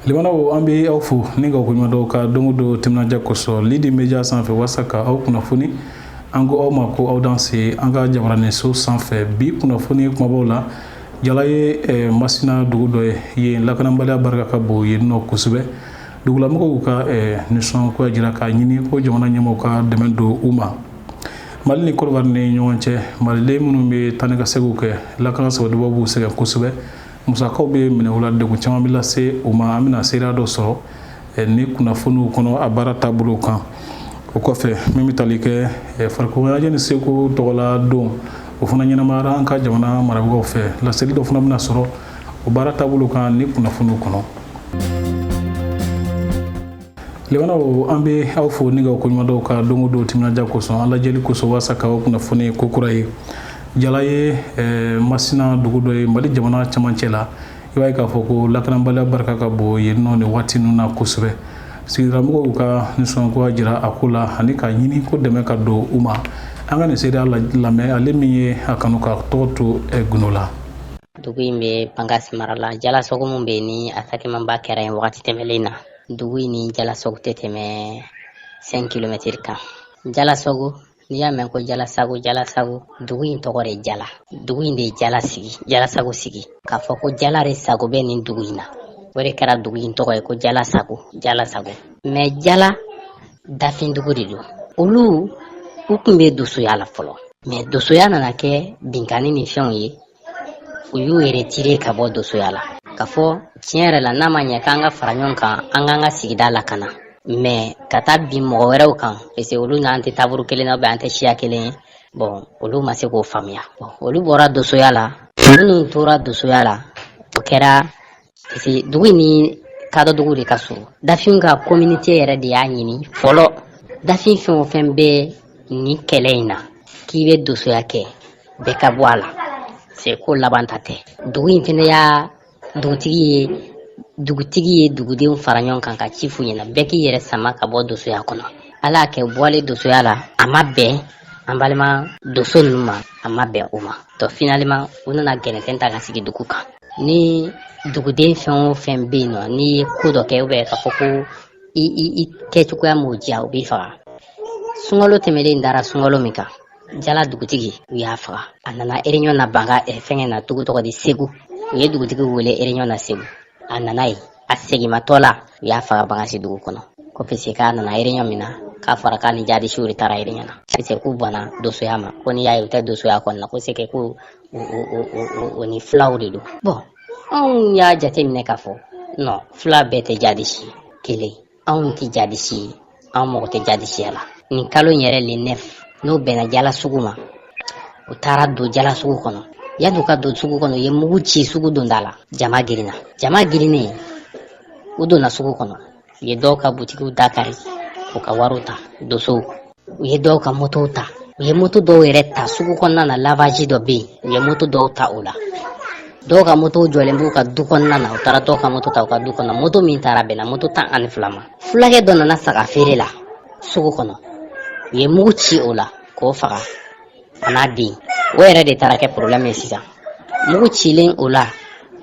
Limanaw, an bɛ aw fo ni ka koɲuman dɔw ka don o don timinandiya kosɔn Lidi Media sanfɛ walasa ka aw kunnafoni. An ko aw ma ko aw danse an ka jabaraninso sanfɛ. Bi kunnafoni kumabaw la, Jala ye Masina dugu dɔ ye, yen lakanabaliya barika ka bon yen nɔ kosɛbɛ. Dugulamɔgɔw ka nisɔngoya jira k'a ɲini ko jamana ɲɛmɔgɔw ka dɛmɛ don u ma. Mali ni Kɔdiwari ni ɲɔgɔn cɛ, maliden minnu bɛ taa ni ka seginw kɛ, lakana sabatibaw b'u sɛgɛn kosɛbɛ, musakaw bɛ minɛ u la, degun caman bɛ lase u ma. An bɛna seereya dɔ sɔrɔ ni kunnafoniw kɔnɔ a baara taabolo kan. O kɔfɛ, min bɛ tali kɛ farikolo ɲɛnajɛ ni seko tɔgɔla don, o fana ɲɛnamayara an ka jamana marabagaw fɛ. Laseli dɔ fana bɛna sɔrɔ o baara taabolo kan ni kunnafoniw kɔnɔ. Limanaw, an bɛ aw fo ni ka koɲuman dɔw ka don o don timinandiya kosɔn, an lajɛli kosɔn walasa k'aw kunnafoni ko kura ye. Jala ye Masina dugu dɔ ye Mali jamana camancɛ la. I b'a ye k'a fɔ ko lakanabaliya barika ka bon yen nɔ nin waati ninnu na kosɛbɛ. Sigidalamɔgɔw ka nisɔngoya jira a ko la ani k'a ɲini ko dɛmɛ ka don u ma. An ka nin seereya lamɛn, ale min ye a kanu ka tɔgɔ to gundo la. Dugu in bɛ Bankasi mara la. Jalasago min bɛ yen ni attaquement kɛra yen wagati tɛmɛlen na, dugu in ni Jalasago tɛ tɛmɛ 5 kilomɛtiri kan. Jalasago, n'i y'a mɛn ko Jalasago, Jalasago, dugu in tɔgɔ de Jala. Dugu in de ye Jala sigi, Jalasago sigi, k'a fɔ ko Jala de sago bɛ nin dugu in na. O de kɛra dugu in tɔgɔ ye ko Jalasago, Jalasago. Mais Jala dafin dugu de don. Olu u tun bɛ dosoya la fɔlɔ, mais dosoya nana kɛ binkanni ni fɛnw ye. U y'u retirer ka bɔ dosoya la, k'a fɔ tiɲɛ yɛrɛ la, n'a ma ɲɛ k'an ka fara ɲɔgɔn kan, an k'an ka sigida lakana, mais ka taa bin mɔgɔ wɛrɛw kan, parce que olu n'an tɛ taabolo kelen na, an tɛ siya kelen ye. Bon, olu ma se k'o faamuya. Bon, olu bɔra dosoya la. Minnu tora dosoya la, o kɛra parce que dugu in ni kadɔ dugu de ka surun. Dafinw ka communauté yɛrɛ de y'a ɲini fɔlɔ, dafin fɛn o fɛn bɛ nin kɛlɛ in na, k'i bɛ dosoya kɛ, bɛɛ ka bɔ a la, c'est ko laban ta tɛ. Dugu in fɛnɛ y'a dugutigi ye, dugutigi ye dugudenw fara ɲɔgɔn kan ka ci f'u ɲɛna, bɛɛ k'i yɛrɛ sama ka bɔ dosoya kɔnɔ. Ala y'a kɛ bɔlen dosoya la, a ma bɛn an balima doso ninnu ma, a ma bɛn u ma. Donc finalement, u nana gɛnɛtɛn ta ka sigi dugu kan. Ni duguden fɛn o fɛn bɛ yen nɔ, n'i ye ko dɔ kɛ, ou bien k'a fɔ ko i kɛcogoya m'o diya, u b'i faga. Sunkalo tɛmɛlen dara sunkalo min kan, Jala dugutigi, u y'a faga. A nana réunion na Banga fɛngɛ na, dugu tɔgɔ di Segu. U ye dugutigi wele réunion na Segu, a nana yen. A segimatɔ la, u y'a faga Bankasi dugu kɔnɔ, ko parce k'a nana réunion min na, k'a fɔra k'a ni jadisiw de taara réunion na, parce k'u banna dosoya ma, ko n'i y'a ye u tɛ dosoya kɔnɔ na, ko c'est que ko o ni filaw de don. Bon, anw y'a jateminɛ k'a fɔ non, fila bɛɛ tɛ jadisi kelen. Anw tɛ jadisi ye, anw mago tɛ jadisiya la. Nin kalo in yɛrɛ, le 9, n'o bɛnna Jala sugu ma, u taara don Jala sugu kɔnɔ. Yanni u ka don sugu kɔnɔ, u ye mugu ci sugu donda la. Jama girinna, jama girinnen, u donna sugu kɔnɔ, u ye dɔw ka butigiw da kari, u ka wariw ta dosow. U ye dɔw ka motow ta, u ye moto dɔw yɛrɛ ta sugu kɔnɔna na. Lavage dɔ bɛ yen, u ye moto dɔw ta o la. Dɔw ka motow jɔlen b'u ka du kɔnɔna na, u taara dɔw ka moto ta u ka du kɔnɔ. Moto min taara bɛnna moto 12 ma. Fulakɛ dɔ nana saga feere la sugu kɔnɔ, u ye mugu ci o la k'o faga, a n'a den. O yɛrɛ de taara kɛ problème ye sisan. Mugu cilen o la,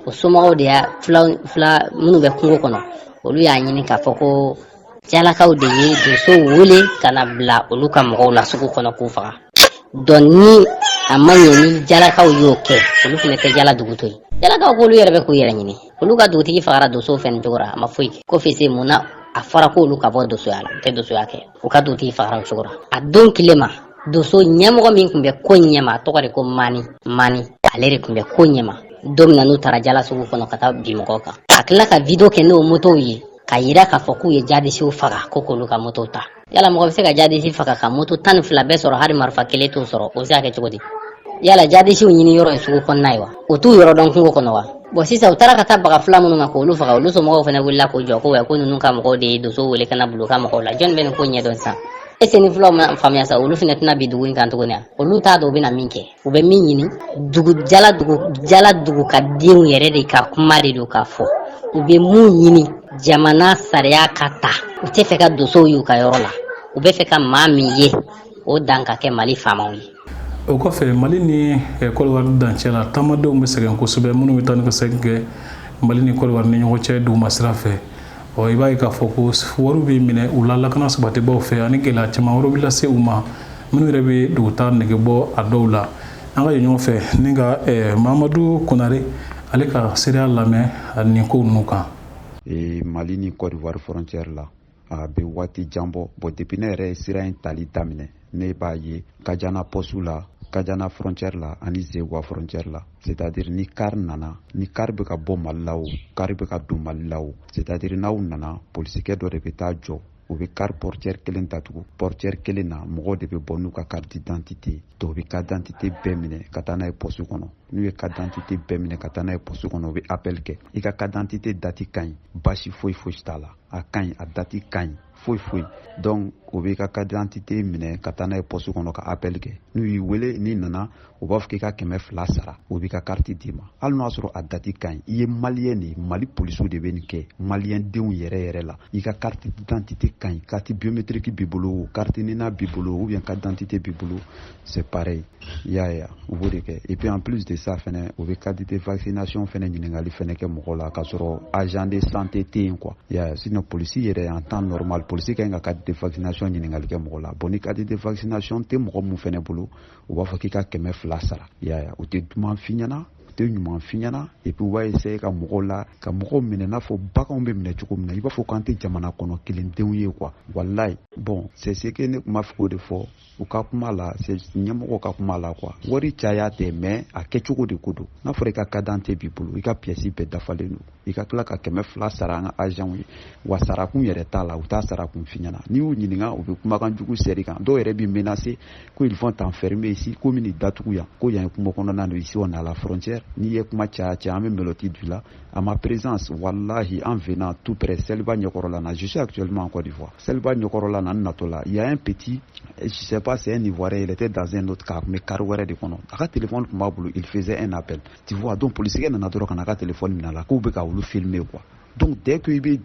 o somɔgɔw de y'a fila fila minnu bɛ kungo kɔnɔ, olu y'a ɲini k'a fɔ ko Jalakaw de ye dosow wele ka na bila olu ka mɔgɔw la sugu kɔnɔ k'u faga. Donc ni a ma ɲɛ ni Jalakaw y'o kɛ, olu fana tɛ Jala dugu to yen. Jalakaw ko olu yɛrɛ bɛ k'u yɛrɛ ɲini. Olu ka dugutigi fagara dosow fɛ nin cogo la, a ma foyi kɛ. Ko fese mun na a fɔra k'olu ka bɔ dosoya la, u tɛ dosoya kɛ. U ka dugutigi fagara o cogo la. A don tile ma, doso ɲɛmɔgɔ min tun bɛ ko ɲɛma, a tɔgɔ de ko Mani. Mani, ale de tun bɛ ko ɲɛma don min na n'u taara Jala sugu kɔnɔ ka taa bin mɔgɔw kan. A tila ka vidéo kɛ n'o motow ye ka yira k'a fɔ k'u ye jadisiw faga, ko k'olu ka motow ta. Yala mɔgɔ bɛ se ka jadisi faga ka moto 12 bɛɛ sɔrɔ, hali marifa kelen t'o sɔrɔ, o bɛ se ka kɛ cogo di? Yala jadisiw ɲini yɔrɔ ye sugu kɔnɔna ye wa? U t'u yɔrɔ dɔn kungo kɔnɔ wa? Bon, sisan u taara ka taa baga fila minnu ma k'olu faga, olu somɔgɔw fana wulila k'u jɔ ko wa ko ninnu ka mɔgɔw de ye dosow wele ka na bila u ka mɔgɔw la. Jɔnni bɛ nin ko ɲɛdɔn sisan? Ese ni filaw ma faamuya sa, olu fana tɛna bin dugu in kan tuguni wa? Olu t'a dɔn u bɛna min kɛ, u bɛ min ɲini. Dugu Jala, dugu Jala, dugu ka denw yɛrɛ de ka kuma de don k'a fɔ u bɛ mun ɲini, jamana sariya ka ta. U tɛ fɛ ka dosow y'u ka yɔrɔ la, u bɛ fɛ ka maa min ye o dan ka kɛ Mali faamaw ye. O kɔfɛ, Mali ni Kɔdiwari dancɛ la, taamadenw bɛ sɛgɛn kosɛbɛ, minnu bɛ taa ni ka segin kɛ Mali ni Kɔdiwari ni ɲɔgɔn cɛ duguma sira fɛ. Ɔ, i b'a ye k'a fɔ ko wariw bɛ minɛ u la lakana sabatibaw fɛ, ani gɛlɛya caman wɛrɛw bɛ lase u ma minnu yɛrɛ bɛ duguta nege bɔ a dɔw la. An ka ye ɲɔgɔn fɛ ni ka Mamadu Konare, ale ka seereya lamɛn nin ko ninnu kan. Mali ni Côte d'Ivoire frontière la, a bɛ waati jan bɔ. Bon, depuis ne yɛrɛ ye sira in tali daminɛ, ne b'a ye Kajana poste la, Kajana frontière la ani Zegwa frontière la. C'est à dire, ni car nana, ni car bɛ ka bɔ Mali la o, car bɛ ka don Mali la o, c'est à dire n'aw nana, polisikɛ dɔ de bɛ taa jɔ, u bɛ car portière kelen datugu. Portière kelen na, mɔgɔw de bɛ bɔ n'u ka carte d'identité. Donc u bɛ carte d'identité bɛɛ minɛ ka taa n'a ye poste kɔnɔ. N'u ye carte d'identité bɛɛ minɛ ka taa n'a ye poste kɔnɔ, u bɛ appel kɛ. I ka carte d'identité date ka ɲi, baasi foyi foyi t'a la, a ka ɲi, a date ka ɲi, foyi foyi. Donc u b'i ka carte d'identité minɛ ka taa n'a ye poste kɔnɔ ka appel kɛ. N'u y'i wele, n'i nana, u b'a fɔ k'i ka 200 sara, u b'i ka carte d'i ma, hali n'o y'a sɔrɔ a date ka ɲi. I ye Malien de ye. Mali polisiw de bɛ nin kɛ Malien denw yɛrɛ yɛrɛ la. I ka carte d'identité ka ɲi, carte biométrique b'i bolo o, carte NINA b'i bolo, ou bien carte d'identité b'i bolo, c'est pareil. I y'a ye, u b'o de kɛ. Et puis en plus de ça fɛnɛ, u bɛ carte de vaccination fɛnɛ ɲininkali fɛnɛ kɛ mɔgɔ la, k'a sɔrɔ agent de santé tɛ yen quoi. I y'a ye? Sinon polisi yɛrɛ, en temps normal, polisi ka ɲi ka carte de vaccination ɲininkali kɛ mɔgɔ la. Bon, ni carte de vaccination tɛ mɔgɔ mun fɛnɛ bolo, u b'a fɔ k'i ka 200 sara. I y'a ye? U tɛ duman f'i ɲɛna, u tɛ ɲuman f'i ɲɛna. Et puis u b'a essayer ka mɔgɔw la ka mɔgɔw minɛ n'a fɔ baganw bɛ minɛ cogo min na. I b'a fɔ k'an tɛ jamana kɔnɔ kelendenw ye quoi, walayi. Bon, c'est ce que ne tun b'a fɛ k'o de fɔ u ka kuma la, c'est ɲɛmɔgɔw ka kuma la quoi. Wari caya tɛ, mais a kɛcogo de ko don. N'a fɔra i ka carte d'identité b'i bolo, i ka pièce bɛɛ dafalen don, i ka tila ka 200 sara an ka agent ye, wa sarakun yɛrɛ t'a la, u t'a sarakun f'i ɲɛna. N'i y'u ɲininka, u bɛ kumakan jugu sɛri kan. Dɔw yɛrɛ b'i menacer ko ils vont t'enfermer ici, ko min datugu yan, ko yan ye kungo kɔnɔna don, ici on est à la frontière. N'i ye kuma caya caya, an bɛ menottes don i la. À ma présence, wallahi, en venant tout près Seliba ɲɛkɔrɔla na, je suis actuellement en Côte d'Ivoire, Seliba ɲɛkɔrɔla na, n natɔ la, il y a un petit, je sais pas, c'est un Ivoirien, il était dans un autre car, mais car wɛrɛ de kɔnɔ, a ka téléphone tun b'a bolo, il faisait un appel, tu vois. Donc policier nana dɔrɔn ka na ka téléphone minɛ a la, k'u bɛ ka olu filmer quoi. Donc dès que i bɛ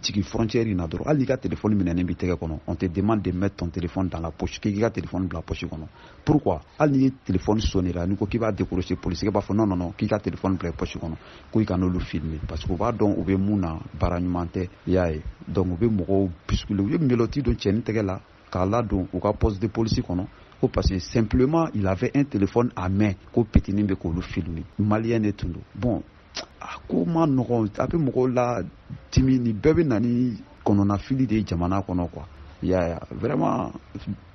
jigin frontière in na dɔrɔn, hali n'i ka téléphone minɛnen b'i tɛgɛ kɔnɔ, on te demande de mettre ton téléphone dans la poche, k'i ka téléphone bila poche kɔnɔ. Pourquoi? Hali n'i ye téléphone sonné la, n'i ko k'i b'a décrocher, policier b'a fɔ non, non, non, k'i ka téléphone bila poche kɔnɔ, ko i ka n'olu filmer, parce que u b'a dɔn u bɛ mun na, baara ɲuman tɛ. I y'a ye? Donc u bɛ mɔgɔw bousculer. U ye menottes don cɛnin tɛgɛ la k'a ladon u ka poste de police kɔnɔ, ko parce que simplement il avait un téléphone à main, ko petinin bɛ k'olu filmer. Malien de tun don. Bon, a ko ma nɔgɔn, a bɛ mɔgɔw la dimi. Nin bɛɛ bɛ na ni kɔnɔnafili de ye jamana kɔnɔ quoi. I y'a ye? Vraiment,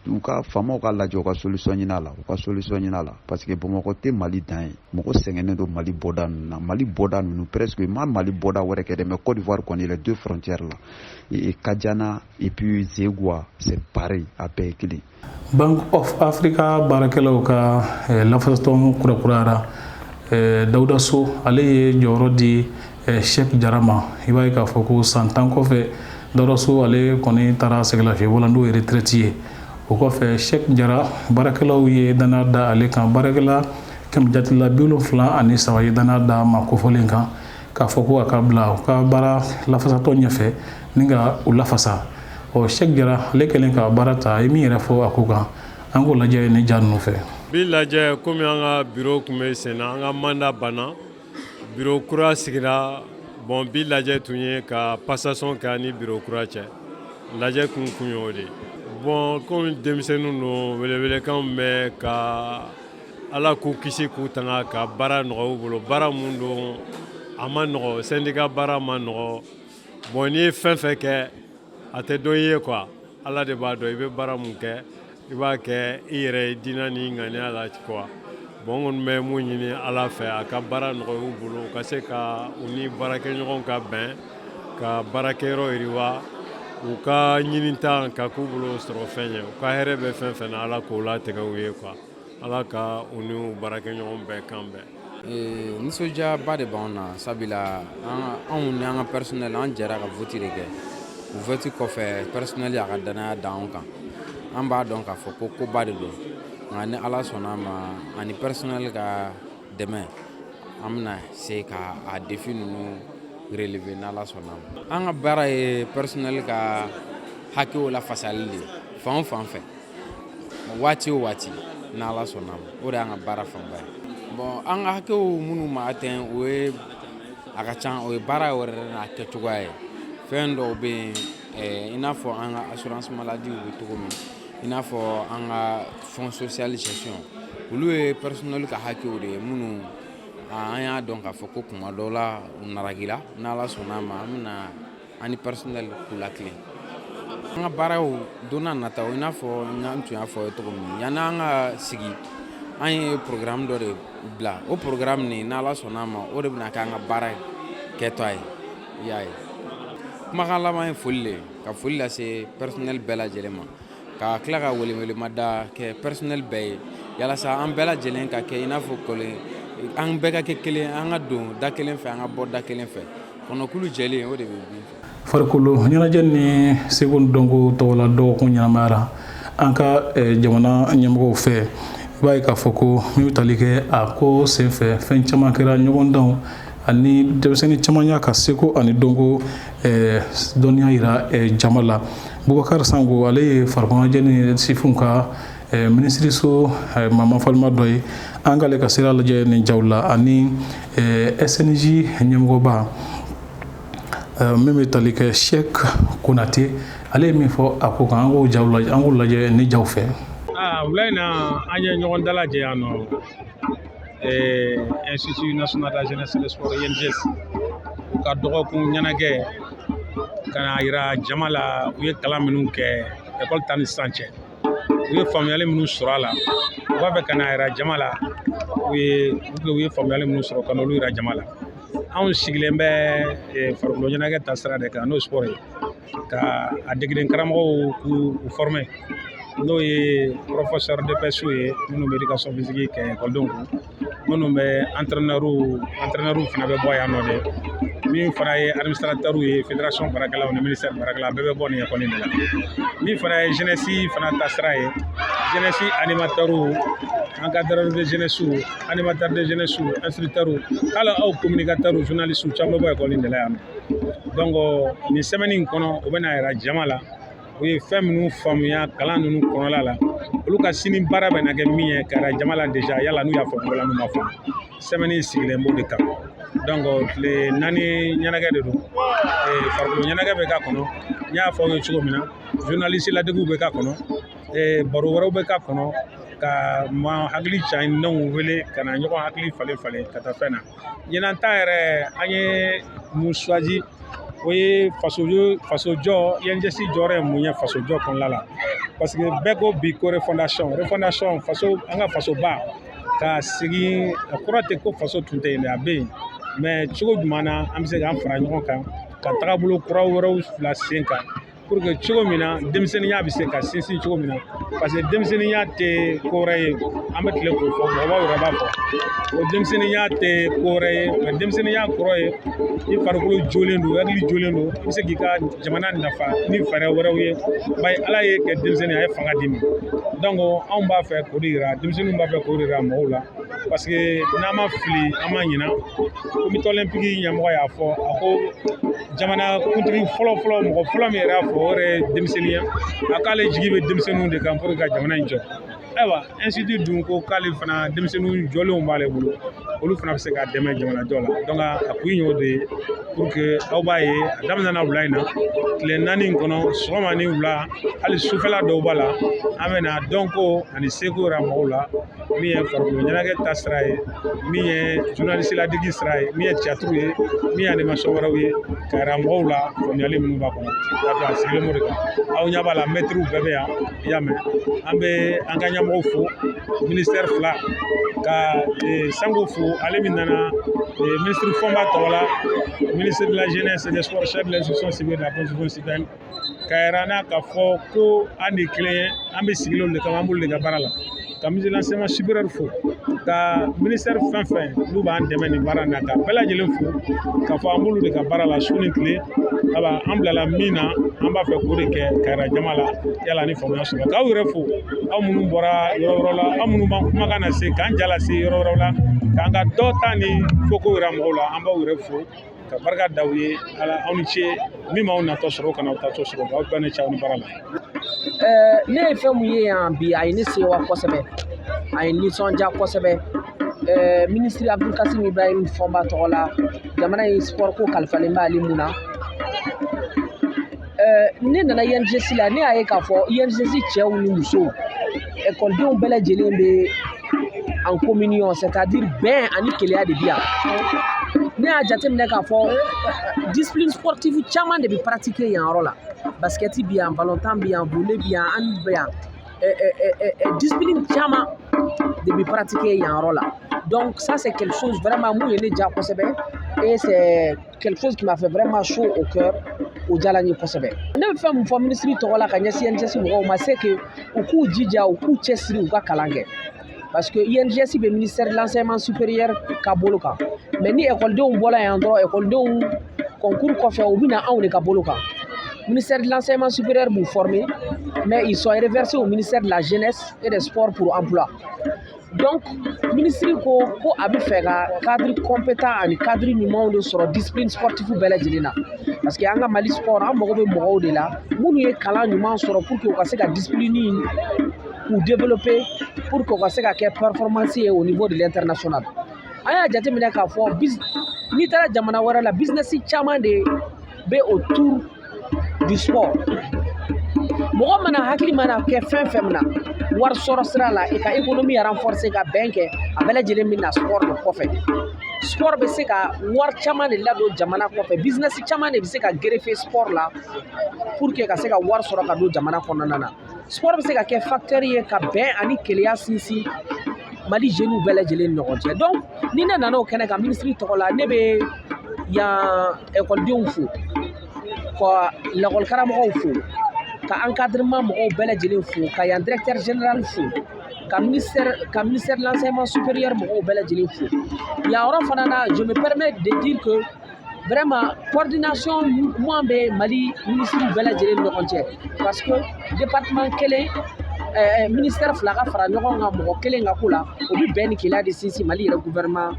u ka faamaw ka lajɛ, u ka solution ɲini a la, u ka solution ɲini a la, parce que Bamakɔ tɛ Mali dan ye. Mɔgɔ sɛgɛnnen don Mali bɔda ninnu na, Mali bɔda ninnu presque. Ma Mali bɔda wɛrɛ kɛ dɛ, mais Côte d'Ivoire kɔni, les deux frontières là, et Kadiana et puis Zegwa, c'est pareil, a bɛɛ ye kelen. Bank of Africa baarakɛlaw ka lafasatɔn kurakurayara. Dawuda So, ale ye jɔyɔrɔ di Cheikh Jara ma. I b'a ye k'a fɔ ko san 10 kɔfɛ, Dawuda So, ale kɔni taara sɛgɛlafiɲɛbɔ la, n'o ye retraite ye. O kɔfɛ, Cheikh Jara, baarakɛlaw ye danaya da ale kan. Baarakɛla kɛmɛ jatila 73 ye danaya da ma kofɔlen kan, k'a fɔ ko a ka bila u ka baara lafasatɔ ɲɛfɛ ni ka u lafasa. Ɔ, Cheikh Jara, ale kɛlen ka baara ta, a ye min yɛrɛ fɔ a ko kan, an k'o lajɛ ni ja ninnu fɛ. Bi lajɛ, komi an ka bureau tun bɛ sen na, an ka mandat banna, bureau kura sigira. Bon, bi lajɛ tun ye ka passation kɛ ni bureau kura cɛ. Lajɛ kun y'o de ye. Bon, komi denmisɛnninw don, welewelekan bɛ ka Ala k'u kisi, k'u tanga, ka baara nɔgɔya u bolo. Baara mun don, a ma nɔgɔ, syndicat baara ma nɔgɔ. Bon, n'i ye fɛn fɛn kɛ, a tɛ dɔn i ye quoi, Ala de b'a dɔn. I bɛ baara mun kɛ, i b'a kɛ i yɛrɛ ye diinɛ ni ŋaniya la quoi. Bon, n kɔni bɛ mun ɲini Ala fɛ, a ka baara nɔgɔya u bolo, u ka se ka u ni baarakɛɲɔgɔnw ka bɛn, ka baarakɛyɔrɔ yiriwa, u ka ɲinita ka k'u bolo sɔrɔ fɛn ye. U ka hɛrɛ bɛ fɛn fɛn na, Ala k'o latigɛ u ye quoi. Ala ka u ni u baarakɛɲɔgɔn bɛɛ kan bɛn. Nisɔndiyaba de b'anw na, sabula anw ni an ka personnel, an jɛra ka vote de kɛ. O vote kɔfɛ, personnel y'a ka danaya da anw kan. An b'a dɔn k'a fɔ ko koba de don, nka ni Ala sɔnna a ma, ani personnel ka dɛmɛ, an bɛna se ka a défi ninnu relever, n'Ala sɔnna a ma. An ka baara ye personnel ka hakɛw lafasali de ye fan o fan fɛ, waati o waati, n'Ala sɔnna a ma. O de y'an ka baara fanba ye. Bon, an ka hakɛw minnu ma atteint, o ye a ka ca, o ye baara yɛrɛ n'a kɛcogoya ye. Fɛn dɔw bɛ yen, i n'a fɔ an ka assurance maladie bɛ cogo min, i n'a fɔ an ka fonds social gestion, olu ye personnel ka hakɛw de ye minnu an y'a dɔn k'a fɔ ko kuma dɔw la u naragila. N'Ala sɔnna a ma, an bɛna an ni personnel k'u latilen an ka baaraw don n'a nataw. I n'a fɔ n tun y'a fɔ ye cogo min, yanni an ka sigi, an ye programme dɔ de bila. O programme nin, n'Ala sɔnna a ma, o de bɛna kɛ an ka baara kɛtɔ ye. I y'a ye, kumakan laban ye foli de ye, ka foli lase personnel bɛɛ lajɛlen ma, ka tila ka welewelemada kɛ personnel bɛɛ ye, yalasa an bɛɛ lajɛlen ka kɛ i n'a fɔ kɔlen, an bɛɛ ka kɛ kelen, an ka don da kelen fɛ, an ka bɔ da kelen fɛ, kɔnɔkulu jɛlen, o de bɛ bin fɛ. Farikolo ɲɛnajɛ ni seko ni dɔnko tɔgɔla dɔgɔkun ɲɛnamayara an ka jamana ɲɛmɔgɔw fɛ. I b'a ye k'a fɔ ko min bɛ tali kɛ a ko senfɛ, fɛn caman kɛra, ɲɔgɔndanw ani denmisɛnnin caman y'a ka seko ani dɔnko dɔnniya yira jama la. Bubakari Sango, ale ye farikolo ɲɛnajɛ ni sifinw ka minisiriso maa falima dɔ ye. An k'ale ka sira lajɛ nin jaw la, ani SNJ ɲɛmɔgɔba min bɛ tali kɛ Cheikh Konate, ale ye min fɔ a ko kan, an k'o jaw lajɛ, an k'o lajɛ ni jaw fɛ. Wula in na, an ye ɲɔgɔn dalajɛ yan nɔ, Institut national de la jeunesse et des sports, INJS, u ka dɔgɔkun ɲɛnajɛ, ka na yira jama la u ye kalan minnu kɛ ekɔli ta ni sisan cɛ, u ye faamuyali minnu sɔrɔ a la. U b'a fɛ ka na yira jama la u ye faamuyali minnu sɔrɔ, ka n'olu yira jama la. Anw sigilen bɛ farikolo ɲɛnajɛ ta sira de kan, n'o sport ye, ka a degeden karamɔgɔw k'u former, n'o ye professeur d'EPS ye, minnu bɛ éducation physique kɛ ekɔlidenw kun, minnu bɛ entraîneur fana bɛ bɔ yan nɔ de, min fana ye administrateur ye, fédération baarakɛlaw ni ministère baarakɛlaw, bɛɛ bɛ bɔ nin école de la. Min fana ye jeunesse fana ta sira ye, jeunesse animateur, encadreur de jeunesse, animateur de jeunesse, instructeur, hali aw communicateur, journaliste caman bɛ bɔ école de la yan nɔ. Donc nin semaine in kɔnɔ, u bɛna yira jama la u ye fɛn minnu faamuya kalan ninnu kɔnɔla la, olu ka sini baara bɛ na kɛ min ye, ka yira jama la déjà, yala n'u y'a faamu wala n'u ma faamu. Semaine in sigilen b'o de kan. Donc tile 4 ɲɛnajɛ de don, farikolo ɲɛnajɛ bɛ k'a kɔnɔ, n y'a fɔ aw ye cogo min na, journaliste ladegiw bɛ k'a kɔnɔ, baro wɛrɛw bɛ k'a kɔnɔ, ka maa hakili carinenw wele ka na ɲɔgɔn hakili falen falen ka taa fɛn na. Ɲinan ta yɛrɛ, an ye mun choisi? O ye fasojɔ. INJS jɔyɔrɔ ye mun ye fasojɔ kɔnɔna la? Parce que bɛɛ ko bi ko refondation, refondation, faso, an ka fasoba ka segin. A kɔrɔ tɛ ko faso tun tɛ yen dɛ, a bɛ yen, mais cogo jumɛn na an bɛ se k'an fara ɲɔgɔn kan ka tagabolo kura wɛrɛw bila sen kan, pour que cogo min na denmisɛnninya bɛ se ka sinsin cogo min na? Parce que denmisɛnninya tɛ ko wɛrɛ ye, an bɛ tile k'o fɔ, mɔgɔbaw yɛrɛ b'a fɔ o, denmisɛnninya tɛ ko wɛrɛ ye, mais denmisɛnninya kɔrɔ ye i farikolo jolen don, hakili jolen don, i bɛ se k'i ka jamana nafa ni fɛɛrɛ wɛrɛw ye. Bari Ala ye kɛ denmisɛnnin, a ye fanga d'i ma. Donc anw b'a fɛ k'o de yira denmisɛnninw, b'a fɛ k'o de yira mɔgɔw la, parce que n'an ma fili, an ma ɲina, comité olympique ɲɛmɔgɔ y'a fɔ, a ko jamana kuntigi fɔlɔ fɔlɔ, mɔgɔ fɔlɔ min yɛrɛ y'a fɔ, o yɛrɛ ye denmisɛnnin ye, a k'ale jigi bɛ denmisɛnninw de kan pour que ka jamana in jɔ. Ayiwa, institut dun ko k'ale fana denmisɛnninw jɔlenw b'ale bolo, olu fana bɛ se k'a dɛmɛ jamana jɔ la. Donc a kun y'o de ye, pour que aw b'a ye, a daminɛna wula in na, tile 4 in kɔnɔ, sɔgɔma ni wula, hali sufɛla dɔw b'a la, an bɛ na dɔnko ani seko yira mɔgɔw la, min ye farikolo ɲɛnajɛ ta sira ye, min ye journaliste ladege sira ye, min ye théâtre ye, min ye animation wɛrɛw ye, ka yira mɔgɔw la faamuyali minnu b'a kɔnɔ. A sigilen b'o de kan. Aw ɲɛ b'a la, mɛtiriw bɛɛ bɛ yan. I y'a mɛn, an bɛ an ka ɲɛmɔgɔw fo, ministère fila ka Sango fo, ale min nana ministre Fɔnba tɔgɔ la, ministre de la jeunesse et des sports, chef de l'institution civile de la constitution citoyenne, ka yira n na k'a fɔ ko an de kelen ye, an bɛ sigilen olu de kama, an b'olu de ka baara la, ka ministre de l'enseignement supérieur fo, ka ministère fɛn fɛn n'u b'an dɛmɛ nin baara in na, ka bɛɛ lajɛlen fo, k'a fɔ an b'olu de ka baara la su ni tile. Aba an bilala min na, an b'a fɛ k'o de kɛ, ka yira jama la yala ni faamuya sɔrɔ. K'aw yɛrɛ fo, aw minnu bɔra yɔrɔ wɛrɛw la, aw minnu b'an kumakan na se k'an ja lase yɔrɔ wɛrɛw la, k'an ka dɔ ta ni foko yira mɔgɔw la, an b'aw yɛrɛ fo ka barika da u ye. Ala aw ni ce. Min m'aw natɔ sɔrɔ, o kana aw tatɔ sɔrɔ. K'aw bɛɛ ni ce aw ni baara la. Ne ye fɛn mun ye yan bi, a ye ne sewa kosɛbɛ, a ye nisɔndiya kosɛbɛ. Minisiri Abdulkasim Ibrahim Fɔnba tɔgɔ la, jamana in sport ko kalifalen b'ale mun na. Ne nana INJS la, ne y'a ye k'a fɔ INJS cɛw ni musow, ekɔlidenw bɛɛ lajɛlen bɛ en communion, c'est-à-dire bɛn ani kelenya de bi yan. Ne y'a jateminɛ k'a fɔ discipline sportive caman de bɛ pratiquer yan yɔrɔ la. Basket bi yan, ballontan bi yan, volley bi yan, hand bi yan, discipline caman de bɛ pratiquer yan yɔrɔ la. Donc ça, c'est quelque chose vraiment mun ye ne diya kosɛbɛ et c'est quelque chose qui m'a fait vraiment chaud au cœur. O diyara n ye kosɛbɛ. Ne bɛ fɛn min fɔ minisiri tɔgɔ la ka ɲɛsin INJS mɔgɔw ma, c'est que u k'u jija, u k'u cɛsiri, u ka kalan kɛ, parce que INJS bɛ ministère de l'Enseignement supérieur ka bolo kan. Mais ni ekɔlidenw bɔra yan dɔrɔn, ekɔlidenw concours kɔfɛ, u bɛ na anw de ka bolo kan. Ministère de l'Enseignement supérieur b'u former, mais ils sont reversés au ministère de la Jeunesse et des Sports pour emploi. Donc ministre ko ko a bɛ fɛ ka cadre compétent ani cadre ɲumanw de sɔrɔ discipline sportive bɛɛ lajɛlen na, parce que an ka Mali sport, an mago bɛ mɔgɔw de la minnu ye kalan ɲuman sɔrɔ pour que u ka se ka discipline k'u développer, pour que u ka se ka kɛ performance ye au niveau de l'international. An y'a jateminɛ k'a fɔ n'i taara jamana wɛrɛ la, business caman de bɛ autour du sport. Mɔgɔ mana hakili mana kɛ fɛn fɛn min na wari sɔrɔ sira la, i ka économie renforcer ka bɛn kɛ, a bɛɛ lajɛlen bɛ na sport de kɔfɛ. Sport bɛ se ka wari caman de ladon jamana kɔfɛ, business caman de bɛ se ka greffer sport la pour que ka se ka wari sɔrɔ ka don jamana kɔnɔna na. Sport bɛ se ka kɛ facteur ye ka bɛn ani kelenya sinsin Mali jeunes bɛɛ lajɛlen ni ɲɔgɔn cɛ. Donc ni ne nana o kɛnɛ kan minisiri tɔgɔ la, ne bɛ yan ekɔlidenw fo, ka lakɔlikaramɔgɔw fo, ka encadrement mɔgɔw bɛɛ lajɛlen fo, ka yan directeur général fo, ka ministère de l'Enseignement supérieur mɔgɔw bɛɛ lajɛlen fo. Yan yɔrɔ fana na, je me permets de dire que vraiment coordination ɲuman bɛ Mali ministres bɛɛ lajɛlen ni ɲɔgɔn cɛ, parce que département kelen, ministère fila ka fara ɲɔgɔn kan mɔgɔ kelen ka ko la, o bɛ bɛn ni kelenya de sinsin Mali yɛrɛ gouvernement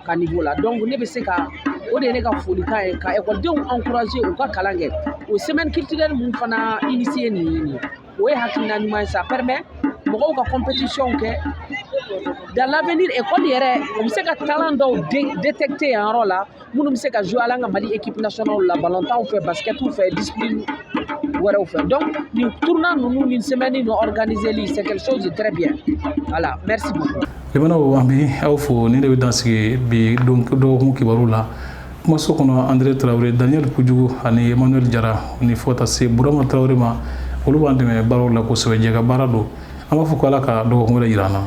ka niveau la. Donc ne bɛ se ka o de ye ne ka folikan ye, ka ekɔlidenw encourager u ka kalan kɛ. O semaine culturelle mun fana initier nin ye, nin ye o ye hakilina ɲuman ye. Ça permet mɔgɔw ka compétition kɛ. Dans l'avenir, école yɛrɛ, o bɛ se ka talent dɔw détecter yan yɔrɔ la minnu bɛ se ka jouer an ka Mali équipe nationale la, ballontan fɛ, basket fɛ, discipline wɛrɛw fɛ. Donc nin tournoi ninnu ni semaine ninnu organiser li, c'est quelque chose de très bien. Voilà, merci beaucoup. Limanaw, an bi aw fo. Ni de bɛ dan sigi bi don dɔgɔkun kibaru la kumaso kɔnɔ. André Tarawele, Daniel Kojugu ani Emmanuel Jara ni fo ka se Burama Tarawele ma, olu b'an dɛmɛ baaraw la kosɛbɛ. Jɛ ka baara don. An b'a fɔ ko Ala ka dɔgɔkun wɛrɛ yira an na.